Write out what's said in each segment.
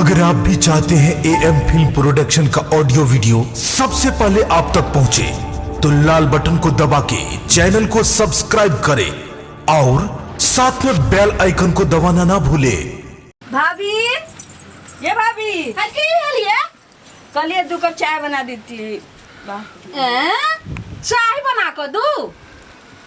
अगर आप भी चाहते हैं ए एम फिल्म प्रोडक्शन का ऑडियो वीडियो सबसे पहले आप तक पहुंचे, तो लाल बटन को दबा के चैनल को सब्सक्राइब करें और साथ में बेल आइकन को दबाना ना भूलें। भाभी, ये भाभी। की भेल ये? कहलिए 2 कप चाय बना देती। वाह। एँ? चाय बना कऽ दू?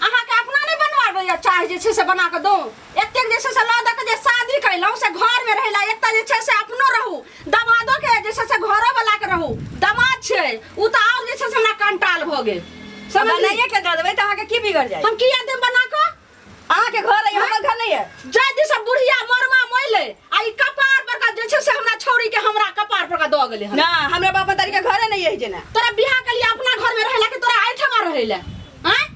अहाँके अपना नहि बनवाबै या चाय जे छै से बना कऽ दू? एतेक जे छै से लऽ दऽ कऽ जे शादी कयलहुँ से घरमे रहै लए, एतऽ जे छै से अपनो रहू, दमादो के जे छै से घरो वाला के रहू। दमाद छै ओ तऽ आओर जे छै से हमरा कंटाल भऽ गेल। समझलियै? बनाइए के दऽ देबै तऽ अहाँके की बिगड़ जाए? हम किया देब बना कऽ? अहाँके घर है, हमर घर नहीं है। जाय दिस बुढ़िया मरमा मोइले आ ई कपार पर का जे छै से हमरा छौरी के हमरा कपार पर का दऽ गेलै हन। ना, हमरा बाप दादी के घर नहीं है जेना। तोरा बियाह के लिए अपना घर में रहेला कि तोरा एहिठमा रहेला? आँय?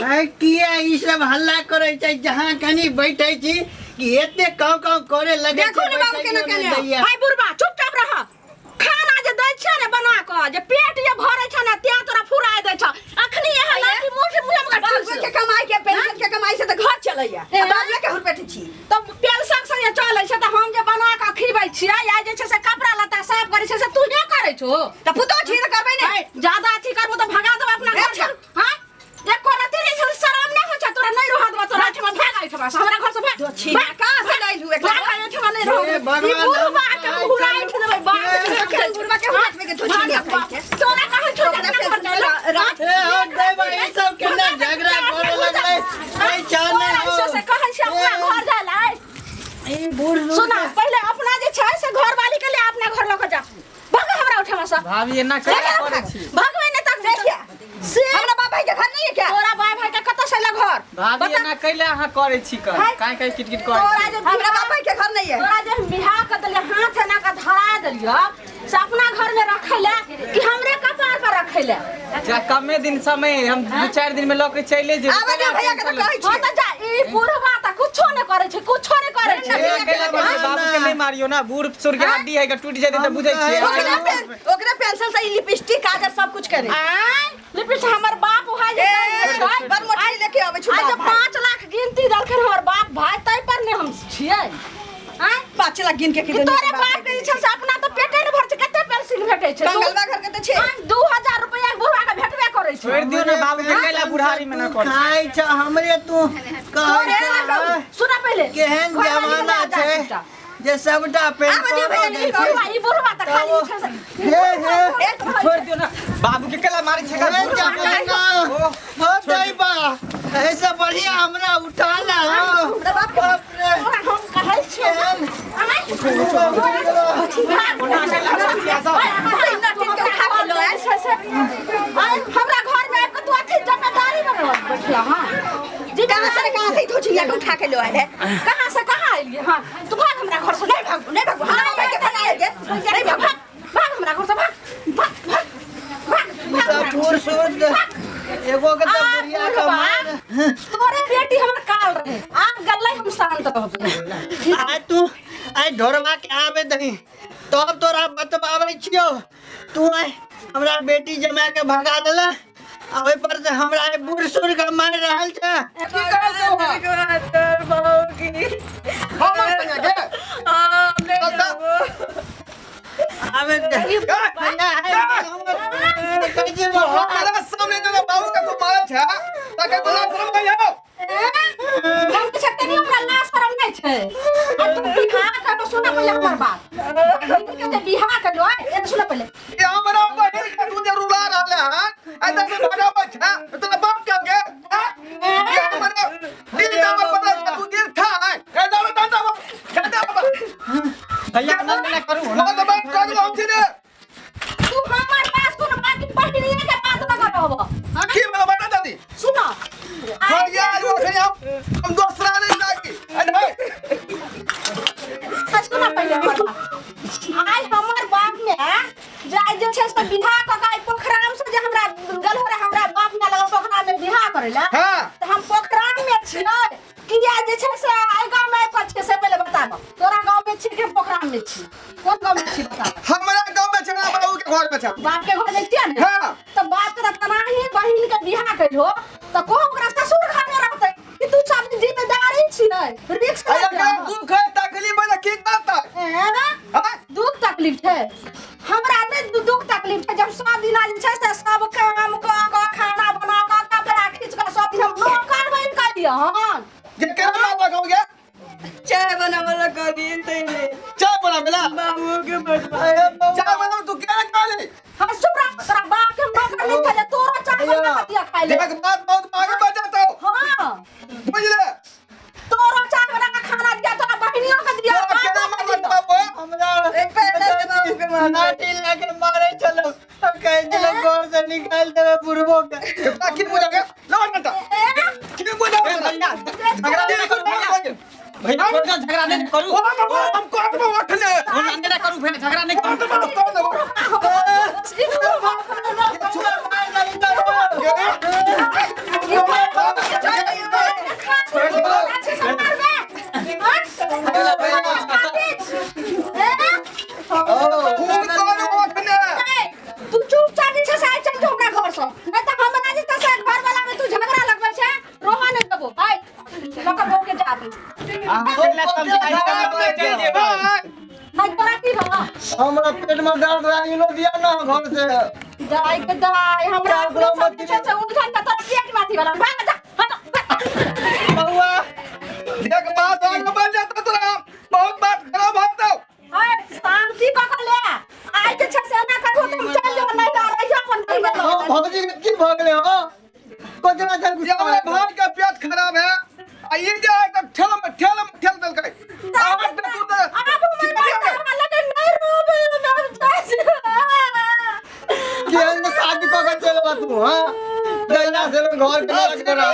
आइ किया ई सब हल्ला करै छै? जहाँ कनी बैठै छी कि एते काव काव करे लगे। देखू ने बाबू केना केने। हाय बुढ़बा, चुपचाप रह। खाना जे दै छै ने बना कऽ, जे पेट जे भरै छै ने, तें तोरा फुराय दै छ। अखनी एहन लाठी मुठ मुँह में बाबू के कमाई के, पेंशन के कमाई से तऽ घर चलैया। ए? बाबू के हुरपेट छी। तऽ पेंशन संगे चलै छै तऽ हम जे बना कऽ खिबै छियै या जे छै से कपड़ा लत्ता साफ करै छै से तूहे करै छो? तऽ पुतोह छी तऽ करबै ने। हाय, ज्यादा अथी करबो तऽ भगा देबो अपना घर अच्छा। से। हाँ, एको रत्ती नहि छै, शरम नहि होइ छै तोरा? नहि रहऽ देबो तोरा एहिठमा। भाग एहिठमा से, हमरा घर से भाग। छी। भाग। कहाँ से लाइल हुए? भाग एहिठमा, नहि रहऽ हे देबो। भगवान, ई बुढ़बा के हम घुराइठ देबै, बाप रे। बुढ़बा के हुरपेट के धोती लिया खाइ छै। तोरा कहै छौ जे अपना घर जाय लए। ए हो देबा, ई सब केना झगड़ा करे लगलै? ऐ छाने तोरा हो। ऐसे से कहै छै अपना घर जाय लए। ई बूढ़ सूढ़ सुना, पहिले अपना जे छै से घरवाली के ले अपना घर लऽ के जा। भाग हमरा ओहिठमा से। भाभी, एना केना करै छी? भागबै नहि तक देखिए से। हमरा बाप भाई के घर नहीं है क्या? तोरा बाय भाई के कतऽ से एलै घर? भाभी, बता। एना कैले अहाँ करै छी? कर हाय। काहे काहे किटकिट करै तोरा छी? जे हमरा बाप भाई के घर नहीं है? तोरा जे हम बियाह कर देलियै, हाथ एना के धरा देलियै से अपना घर में रखै ले कि हमरे कपार पर रखै ले? जा, कमे दिन समय है, हम 2-4 दिन में लऽ के चले जेबै। आबै दियौ भैया के तऽ कहै हाँ छियै। तऽ जा। ई बुढ़वा तऽ कुछो नहि करै छै, कुछो नहि करै छै। ए, कैला करै छी? बाबू के नहि मारियौ ना, बूढ़ सूढ़ के हड्डी है, टूट जेतै तऽ बुझै छियै। ओकरे पेंसिल से ई लिपस्टिक, काजर सब कुछ करे। आँय, लिपस्टिक हमर बाप भाई जे ए, दै छै। बड़ मोटाई लेके आबै छौ। आइ जे बाप भाई। 5 लाख गिनती देलखिन हमर बाप भाई, ताहि पर ने हम छियै। आँय? 5 लाख गिन के कि तोरे बाप के जे छै से अपना तऽ पेटे ने भर छै, कते पेंसिल भेटै छै? कंगलवा घर के तऽ छै। आँय, 2000 रुपैआ के बुढ़वा के भेटबे करै छै। छोड़ि दियौ ने बाबू के, कैला बुढ़ारी में ना करै छी? खाइ छ हमरे तू कहै तोरे छ। सुना पहिले। केहन घरवाली के जमाना लए जा छै चुपचाप। जे सबटा आबै दियौ भैया, पेंशन ई बुढ़वा, ई बुढ़वा तऽ खाली छै से- हे हे। छोड़ि दियौ ने बाबू के, कैला मारै छै? हे जमाना हो दैबा, ऐसे बढ़िया हमरा उठा ला हो। बाप रे। तोरा हम कहै छियौ ने, केहन आँय? हमरा घर में आबि कऽ तू अथी जिम्मेदारी में बैठला? हाँ जी। कहाँ से, कहाँ से धोचिया के उठा के ले आयल है? कहाँ से कहाँ एलियै? हाँ, तू भाग हमरा घर से। नहीं भागू, नहीं भागू। हमरा बाप भाई के घर नहीं है। नहीं भाग, भाग, भाग हमरा घर से, भाग, भाग, भाग, भाग, भाग। सब बूढ़ सूढ़ एगो के तऽ बुढ़िया के मार। तोरे बेटी हमर काल रहे, आब गल्लै, हम शांत रहबै। आइ तू आइ ढोरबा के आबे दही, तब तोरा बतबाबै छियौ। तू आइ हमरा बेटी जमा के भगा देला आ ओहि पर से हमरा आइ बूढ़ सूढ़ के मारि रहल छै। की कहलकौ हँ? हमर संगे गे? चल तऽ। आबे दे भैया, आइ हमर कहै छै। तो हमरा सामने जब बाबू के तू मारै छै तके तोरा शरम नहीं हौ? हम तऽ कनि हमरा लाज शरम नहि छै। आ तू बिहार कर, सुना पहिले हमर बात। बहिन के जे बियाह करलो, ए सुना पहिले। ये हमरा बहिन के तू जे रुला रहले हन, आ इधर से भगाबै छै, तोरा बाप के गे? हैं? ये हमरा दिल दामर बदल छै, तू दिल था है ए दामर डंडा डंडा। भैया, ना ना करू ना। ना तो बात करू हम छी ने। तू हमर बात सुन, बाकी बहिनिये के बात न करब। हाँ? की मतलब बता दादी। सुन। हाँ यार, वो खड़ी हम दोसरा नहीं लागी अरे भाई। सुन पहिले हमर बात। आइ हमर बाप में जाय जे छै से बियाह कऽ के आइ पोखराम से जे हमरा गेलो रहे हमरा बाप में लग पोखरा में बियाह करै ला, तऽ हम पोखराम में छियै किया जे छै से आइ गाँव में आबि कऽ छियै से पहिले बता दो। तोरा गाँव में छी कि हम पोखराम में छी? कोन गाँव में छी, बता दो। हमरा गांव में छै, बाबू के घर में छै। बाप के घर में छियै ने? हाँ। तऽ बाप के तना ही बहिन के बियाह करियो तऽ को ओकरा ससुर घर में रहतै कि तू सब जिम्मेदारी छियै, रिस्क अरे, दुख है, तकलीफ है, की करतै? हमरा नहि दुख तकलीफ छै जब सब दिना जे छै से सब काम कऽ कऽ खाना बना कऽ कपड़ा खींच कऽ सब दिन हम नौकर बनि कऽ लिअ हन। जे केना लगाओगे? चाय बनावे ला कहलिए तैने। चाय बनावेला? बाबू के बटवा। चाय बनावे तू केना कहली? हम चुप रह, तोरा बाप के हम नौकर नहीं खाले, तोरा चाय बना कऽ दिया खाइ ले। देख बात बहुत आगे बढ़ जाता हो। हाँ। बुझले? तोरा चाय बना कऽ खाना दिया, तोरा बहिनियों के दिया, तोरा केना बापो के मारलक दिया। बाबू? हमरा लाठी लेके मारे चलो, कहे चलो घर से निकाल देवे बुढ़बो के। कितना की बुझा के लो डंडा। की बुझा ए भैया, झगड़ा नहीं करू भैया। भैया छोड़ दो, झगड़ा नहीं करू। ओ बाबू हम कोर्ट में उठ ले। ओना नहीं करू भैया, झगड़ा नहीं करू। कोर्ट में खूब कोर्ट उठ ले। तू चुपचाप जे छै से आइ चलि जो हमरा घर से, नहि तऽ हमरा जे छै से घर वाला में तू झगड़ा लगबै छै, रोहा नहि देबो। आइ लऽ कऽ बहू के जा अपने। अहाँ केला समझाइ चलि जेबै। आइ तोरा की भेलौ? हमरा पेट में दर्द रहा, इनो दिया ना घर से। दाइ के दाइ, हमरा चार अपने ग्राम सब जे छै से उलझन के तोरा पेट में अथी भेलौ। भाग जा, हट, भाग। बउआ देख बात आगे बढ़ जाता तोरा, बहुत बात खराब होता। आइ शांति कऽ के ले आइ जे छै से एना करबो तऽ हम चलि जेबो, नहि तऽ रहियो अपन घर में। हाँ, भौजी के की भऽ गेलै हो? कोचरा चल ये हमरा भाई का पेट खराब है आ ई जे है तऽ ठेल में ठेल में ठेल देलकै। आवाज दे तू तऽ। आब हमर बच्चा लगे नहि रोबै, हम जाइ छी। केहन ने शादी कऽ के चलि एला तू? हाँ, जहिया से घर के लग करा।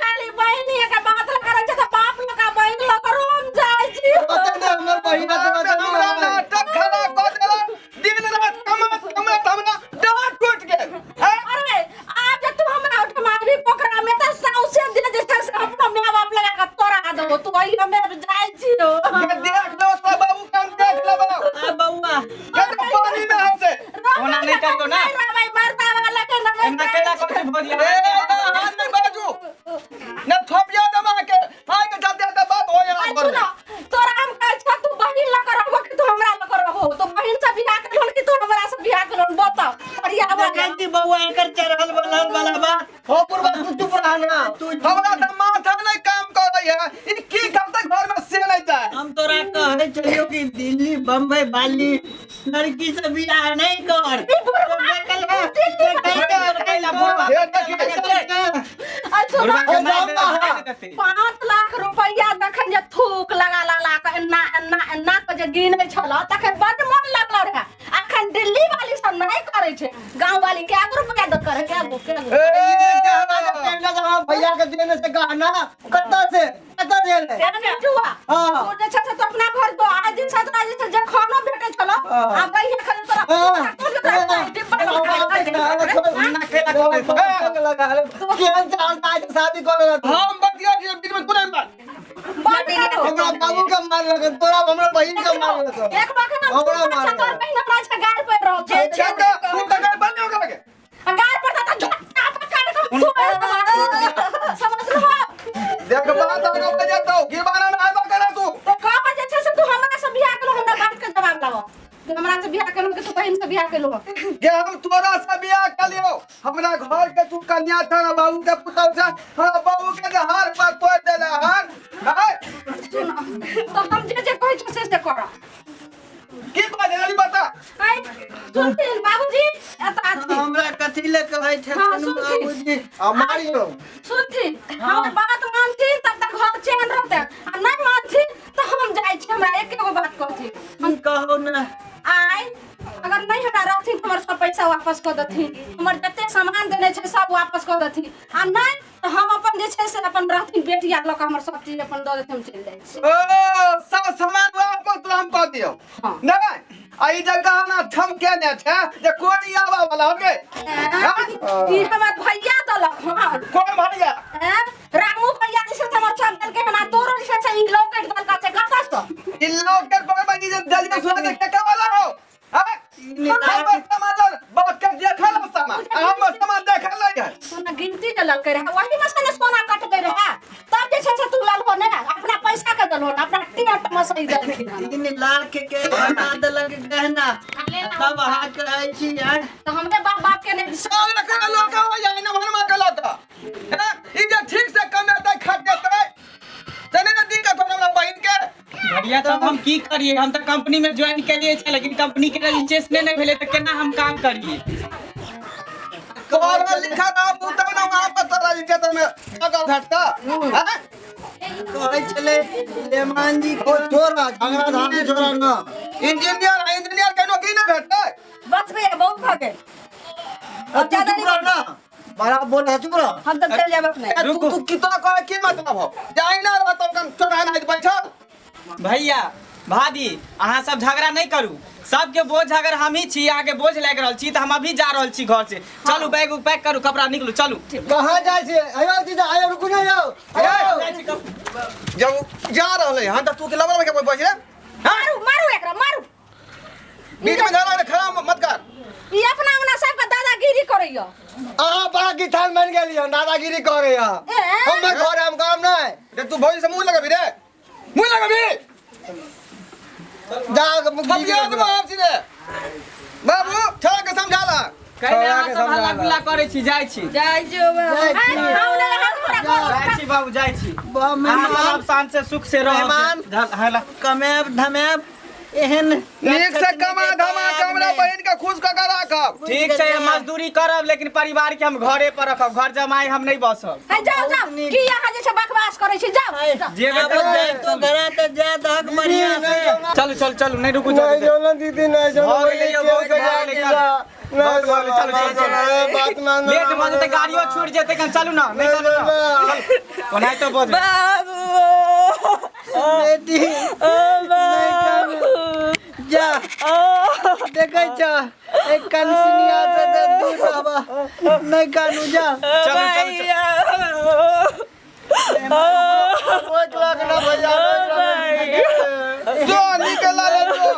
खाली बहिनी के बात लगा रहै छै तऽ बाप लगा बहिन लग रोम जाइ छी। ओते ने हमर बहिन तऽ हमरा बता। नाटक खराब कऽ देलक, दिन रात कमात कमात हमरा डाँट टूटि गेल। हैं? अरे आब जे तू हमरा ओहिठाम आबी पोखरा में तऽ सौंसे दिन जे छै से अपना माय बाप लगा कऽ तोड़ा देबो। तू अइयो, हमे जाइ छियौ। ये देख लो तो बाबू के, हम देख लेबो। आ बउआ ये तो पानी में हमसे ओना नहीं करियौ ना। नहि रहबै मर्दा वाला के नहि। एना केला करै छै भौजी? ए हाथ नहीं बाजू न थोपिया दबा के हाय के चलते तो बात हो यहाँ आइ पर। सुनो, तोरा हम कहै छौ, तू बहिन लऽ कऽ रहबो कि तू हमरा लऽ कऽ रहबो? तू बहिन से बियाह करलहन कि तू हमरा से बियाह करलहन? बताउ फरियाबऽ। देखै छी बउआ एकर चढ़ल बनल वाला बात। हो पुरबा, तू चुप रह ना। तू हमरा तो माथा नहीं काम कर रही है, ई की करते घर में से नहीं जाए। हम तोरा कहै छलियौ कि दिल्ली बम्बई वाली लड़की से बियाह नहीं कर। देखल है, देखल है, बुढ़वा। ये देखिए। आइ सुनो, बुढ़वा के मारि देतै, देतै। 5 लाख रुपैआ जखन जे थूक लगा लगा कऽ एना एना एना कऽ जे गिनै छल तखन बड्ड मोन लगल रहए। अखन दिल्ली वाली सब नहि करै छै, गाँव वाली कए गो रुपैआ दऽ करे? कए गो, कए गो? भैया के देने से गहना कतऽ से कतऽ देले? से बिटुआ, हाँ। तू जे छै से तू अपना घर तो आज दिन से तोरा जे छै जे खानो भेटै छलो, हाँ। आब गइहे खाली तोरा हाँ। तोरा तोरा डिब्बा में खाइ छै। ओना केला करै छै? केहन चाल आज शादी कर लेला तू? हम बतिया छी बीच में, तू नहीं बात। बड्ड करो। हमरा बाबू के मारलक तोरा, हमरा बहिन के मारलक। एक वखत हम हमरा तू मारलक। तोर बहिन हमरा छै गाड़ पड़ि रहल छै। छै तऽ तू तऽ गए बन्द ओकरा के। आ गाड़ पर तऽ झटका पकड़ कऽ तोड़ि देबौ। समझलहो? देख बात आगे बढ़ जाता हो, गिरबाना में आबा करे तू। तो कह जे छै से तू हमरा से बियाह केलहो, हमरा बात के जवाब लाबो। तू हमरा से बियाह केलहो कि तू बहिन से बियाह केलहो? के हम तोरा से बियाह कलियो, हमरा घर के तू कन्या था ना, बाबू के पुतौ छे, हमरा बाबू के जे हार पर तोड़ देले हन। हैं? सुन, तो हम जे जे कहै छियौ से से कर। की कहै छै बता। आइ सुनथिन बाबूजी, एतऽ आथिन। हमरा कथी ले कहै हाँ, छथिन सुनथिन। बाबूजी? आ मारियो। सुनथिन, हमर बात मानथिन तब तक घर चैन रहतै, आ नहि मानथिन तऽ हम जाइ छी। हमरा एके गो बात कहथिन। हम कहू ने। आइ अगर नहीं हमरा रहथिन तऽ हमर सब पैसा वापस कऽ देथिन, हमर जते सामान देने छै सब वापस कऽ देथिन, आ नहि तऽ हम अपन जे छै से अपन रहथिन बेटी आर लऽ कऽ हमर सब चीज अपन दऽ देथिन, हम चलि जाइ छी। ओ सब सामान वापस तोरा हम कऽ दियौ? हाँ। नहीं, आ ई जगह ना थम के ने छै जे कोई आवा वाला हो गे। ई हमर भैया देलक हन। कोन भैया? हैं? रामू भैया जे छै से हमर सब देलकै हन, आ तोरो जे छै से ई लॉकेट देलका छै कतऽ सँ? ई लॉकेट पर बनी जे देलियो सुन के के वाला हो? हैं? हमर सामान लऽ बाप के देखल हो सामान, आ हमर सामान देखल नहीं है। सोना गिनती जे ललकै रहे वही में से ने सोना कटलै रहे, तब जे छै से तू ललहो ने, अपना पैसा के देलहो ने, अपना टेंट में से ई देलखिन हन। 3 लाख के बना देलक गहना। तब अहाँ कहै छी आँय? तऽ हमरे बाप बाप के नहि सब एकरा लऽ कऽ हो जाइ न भनमा के लऽ कऽ। हैं? ई जे ठीक से कमेतै खटेतै तऽ नहि ने दिक्कत होत हमरा बहिन के। भैया तब हम की करिए? हम तऽ कंपनी में ज्वाइन केलिए छै, लेकिन कंपनी के रजिस्ट्रेशन नहीं भेलै तऽ केना हम काम करिए? पढ़ल लिखल रहबू तब ने वहाँ पर तोरा इज्जत में जगह भेटतऽ। हैं? कहै छलै लेमान जी। ओ छोड़ा झगड़ा झाड़ी छोड़ा ना। इंजीनियर इंजीनियर के नौकरी नहि भेटतै। बस भैया, बहुत भऽ गेल। अब ज्यादा चुप रह ना, बड़ा बोल रहा, चुप रह। हम तऽ चलि जायब अपने। ए, तू तू कितना कहे की मतलब हो जाई ना रहतो कन चोरा नहीं बैठल। भैया भाभी, अहाँ सब झगड़ा नहीं करू। सबके बोझ अगर हम ही छी, अहाँके बोझ लागि रहल छी, तऽ हम अभी जा रहल छी घर से। चलू, बैग उग पैक करू, कपड़ा निकलू, चलू। कहाँ जाइ छियै? अयो जीजा, अयो रुकू ना यौ, अयो। जाइ छी कप- जब जा रहले हन त तू के लबर के बैठ रे। मारू मारू एकरा मारू। बीच में झगड़ा खड़ा मत कर। ई अपना अंगना सबके दादागिरी करैया। अहाँ बड़ा गिठान बनि गेलियै, दादागिरी करे। ए? हम घर हम काम नहीं। रे तू भौजी से मुंह लगबी रे, मुंह लगबी। जा थपिया देबो हम सीधे। बाबू छोड़ा के समझा ला। कहिले अहाँ सब हल्ला गुल्ला करै छी? जाइ छी। जाइ जो। आइ हम नहि, हम पूरा करब। जाइ छी बाबू, जाइ छी। बा अहाँ सब मेहमान आब शांत से सुख से रहब। मेहमान। हल्ला कमायब धमायब एहन नीक से कमा धमा के हमरा बहिन के खुश कऽ के राखब। ठीक छै, हम मजदूरी करब, लेकिन परिवार के हम घरे पर रखब, घर जमाई हम नहीं बसब। है जाओ जाओ, की अहाँ जे छै बकवास करै छी? जाओ जाओ। जेबै आब तऽ जाय तो घरा तऽ जाय दहक बढ़िया से। चलू चलू चलू, नहीं रुकू। नहीं चलू जो ना दीदी, नहीं जो। भऽ गेलै यौ, बहुत भऽ गेलै, चलू। बहुत भऽ गेलै, चलू चलू चलू। बात मान। लेट भऽ जेतै, गाड़ियो छूट जेतै। कन चलू ना, नहीं चलू ना, चलू। ओनाहितो बजबै। बेटी नहीं कानू। जा देखै छ, एक कनसिनिया से तऽ दूर रहबा। नहीं कानू, जा। चलू चलू चलू। एक लाख ना भैया, एक लाख। जो निकला रे जो,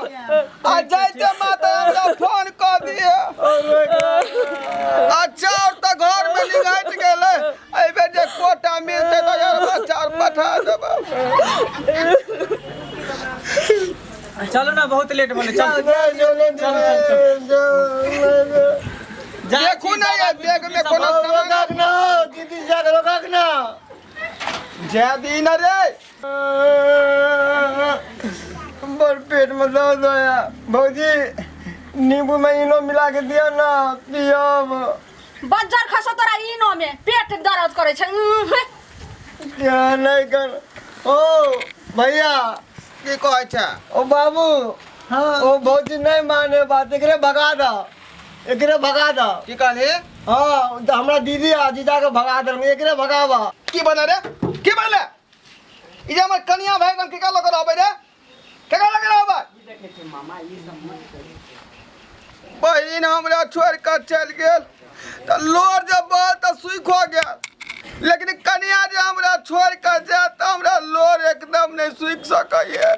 आ जाइते माता हमरा फोन कऽ दिए। अच्छा, और तऽ घर में निघट गेलै। एहि बेर जे कोटा मिलतै तऽ अरबा चाउर पठा देबै। चलू ना, बहुत लेट भेलै, चलू। नहीं जो ना चलू, चलू, चलू। जाइ देखू छी, ना सब ये आदमी बैग में सब कोनो सामान। रोकक ना दीदी, जा रोकक ना। जय दीन रे। बड़ पेट में दर्द होया भौजी, नींबू में इनो मिला के दिया ना, पियब। बज्जर खसो तोरा इनो में, पेट दर्द करै छै। क्या नहीं कर। ओ भैया। की कहै छै? ओ बाबू। हाँ। ओ भौजी नहीं माने बात, एकरे भगा दो, एकरे भगा दो। की कहली? हाँ, तऽ हमरा दीदी आ जीजा के भगा देलक, एकरे भगाबा। की बनल रे, की बनले? ई जे हमर कनिया भाई एकदम केकरा लग रहबै रे, केकरा लग रहबै? बहिन हमरा छोड़ कऽ चलि गेल तऽ लोर जे बहल तऽ सुखि गेल, लेकिन कनिया जे हमरा छोड़ कऽ जायत तऽ हमरा लोर एकदम नहि सुखि सकैए।